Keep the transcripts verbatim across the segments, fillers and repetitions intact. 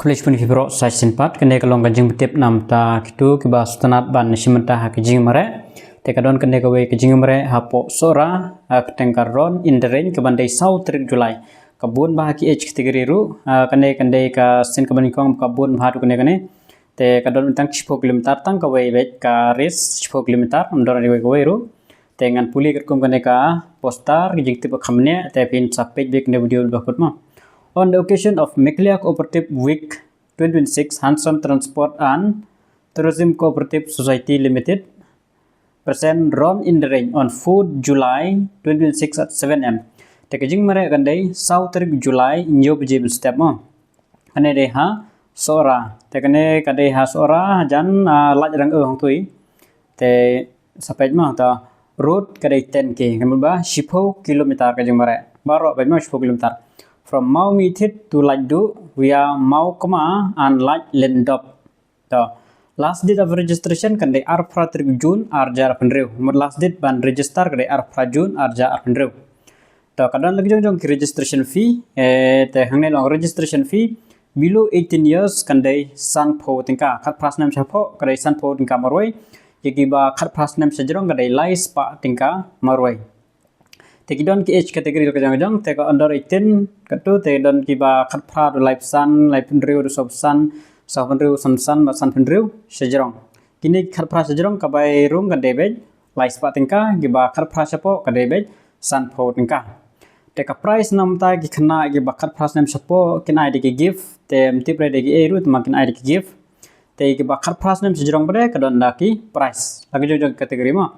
Khublei shibun ïa phi baroh sa shisien pat, kane ka long ka jingpyntip namar kito kiba sngewtynnat ban shim bynta ha ka jingmareh. Te ka don kane kawei ka jingmareh hapoh Sohra, ha ka kyrteng ka Ron in the Rain, ka ban dei saw tarik July. Ka bun bha ha ki age category ruh, ah, kane kan dei ka sien kaba nyngkong ka bun bha ruh kane kane. Te ka don tang shiphew kilometer, tang kawei beit ka race shiphew kilometer, ym don kawei kawei ruh. Te ngan pule katkum kane ka poster, ka jingtip ba kham bniah, te phin sa peit beit kane video ba kut mo. On the occasion of Meghalaya Cooperative Week twenty twenty-six, Hanson Transport and Tourism Cooperative Society Limited present Ron in the Rain on fourth July twenty twenty-six at seven A M. Te ka jingmareh kan dei saw tarik July, hynñiew baje mynstep mo. Kane dei ha Sohra. Te kane ka dei ha Sohra, jan, ah, Laitrang, eh, Hangtui. Te sa peit mo, ta road ka dei ten K, ka mut ba shiphew kilometer ka jingmareh. Baroh peit mo shiphew kilometer. From Mawmyntht to Laitduh via Mawkma and Laitlyndop. To, last date of registration kan dei arphew phra tarik June, ar hajar arphew hynriew. Mut last date ban register ka dei arphew phra June, ar hajar arphew hynriew. To, ka don la ki jong jong ki registration fee, eh, te hangne long registration fee, below eighteen years kan dei sanphew tyngka, khatphra snem shapoh ka dei sanphew tyngka marwei, ïa kiba khatphra snem shajrong ka dei laispah tyngka marwei. Te ki don ki age category la ka jong jong, te ka under eighteen, katto te don kiba khatphra haduh laiphew san, laiphew hynriew haduh sawphew san, sawphew hynriew, sanphew san bad sanphew hynriew shajrong. Kine ki khatphra shajrong ka bai rung kan dei beit laispah tyngka, kiba khatphra shapoh ka dei beit sanphew tyngka. Te ka prize namar ki khynnah kiba khatphra snem shapoh kin ai da ki gift, te ym tip re da kiei ruh, te ma kin ai da ki gift. Te kiba khatphra snem shajrong pat de ka don da ki prize la ki jong jong category mo.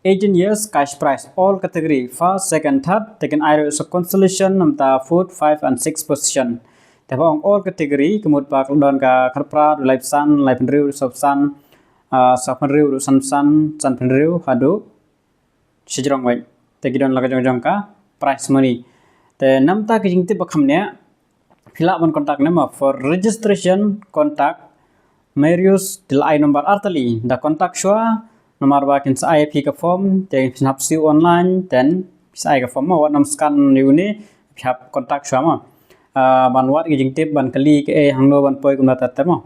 Eighteen years cash prize, all category, first, second, third, te kin ai ruh sa consolation namar fourth, five and six position. Te ba ong all category, ka mut ba ka don ka khatphra haduh laiphew san, laiphew hynriew haduh sawphew san, ah, sawphew hynriew haduh sanphew san, sanphew hynriew haduh shajrong wei. Te ki don la ka jong jong ka prize money. Te namar ka jingtip ba kham bniah, phi lah ban contact number for registration, contact Marius, te la ai number ar tylli, da contact shuwa, namar ba kin sa ai phi ka form, te phin hap siew online, then phi sa ai ka form mo, wat nym scan ïa une, phi hap contact shuwa mo. Ah, ban wad ki jingtip, ban kylli kaei, hangno ban poi, kumno ter ter mo.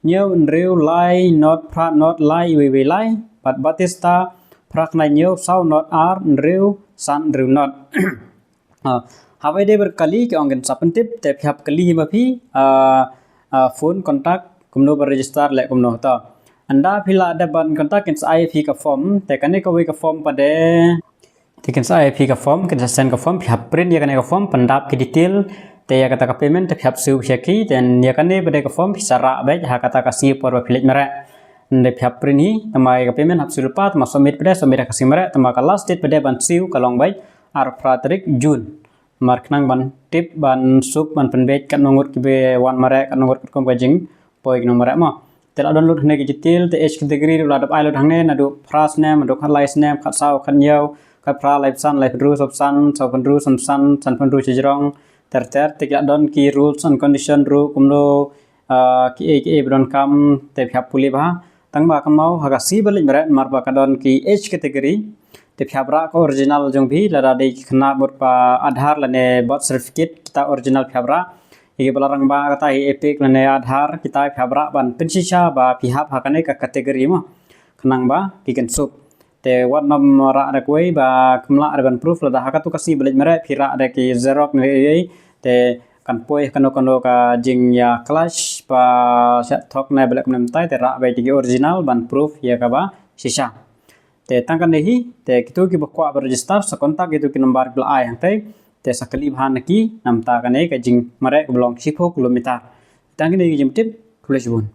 Hynñiew hynriew lai not phra not lai wei wei lai, bad Batista phra khyndai hynñiew saw not ar hynriew san hynriew not. Ah, haba ïadei bad kali ki ong kin sa pyntip, te phi hap kylli hi ma phi, ah, ah, phone contact, kumno ba register leh kumno to. Ynda phi la dep ban contact kin sa ai phi ka form, te kane kawei ka form pat de. Te kin sa ai phi ka form, kin sa send ka form, phi hap print ïa kane ka form, pyndap ki detail, te ïa kata ka payment, te phi hap siew sha ki, te ïa kane pat de ka form, phi sa rah beit, ha kata ka sngi por ba phi leit mareh. Ynda phi hap print hi, te ma ïa ka payment hap siew lypa, te ma submit pat de, submit ha ka sngi mareh, te ma ka last date pat de ban siew ka long beit, arphew phra tarik June. Namar khnang ban tip, ban suk, ban pynbeit katno ngut kiba wan mareh, katno ngut katkum ka jingpoi ki nongmareh mo. Te la don lut hangne ki detail, te age category ruh la dep ai lut hangne, naduh phra snem, naduh khatlai snem, khatsaw, khathynñiew, khatphra, laiphew san, laiphew hynriew, sawphew san, sawphew hynriew, sanphew san, sanphew hynriew shajrong, ter ter, te ki la don ki rules and condition ruh kumno, ah, kiei kiei ba donkam, te phi hap pule bha. Tang ba kynmaw ha ka sngi ba leit mareh, namar ba ka don ki age category, te phi hap rah ka original jong phi, lada dei ki khynnah mut ba Aadhaar lane birth certificate, kita original phi hap rah. Ïa kiba la rangbah kata hi EPIC lane Aadhaar, kita phi hap rah ban pynshisha ba phi hap ha kane ka category mo. Khnang ba ki kynsuk. Te wat nym rah da kawei ba khlem lah da ban proof, lada ha katu ka sngi ba leit mareh phi rah da ki xerox ne ei ei, te kan poi ha kano kano ka jingïa clash ba shah thok ne ba leh kumne mynta, te rah beit ki original ban proof ïa kaba shisha. Te tang kane hi, te kito kiba kwah ba register sa contact kito ki number ba la ai hangtei, te sa kylli bha na ki namar kane ka jingmareh kaba long shiphew kilometer. Tang kine ki jingtip, khublei shibun.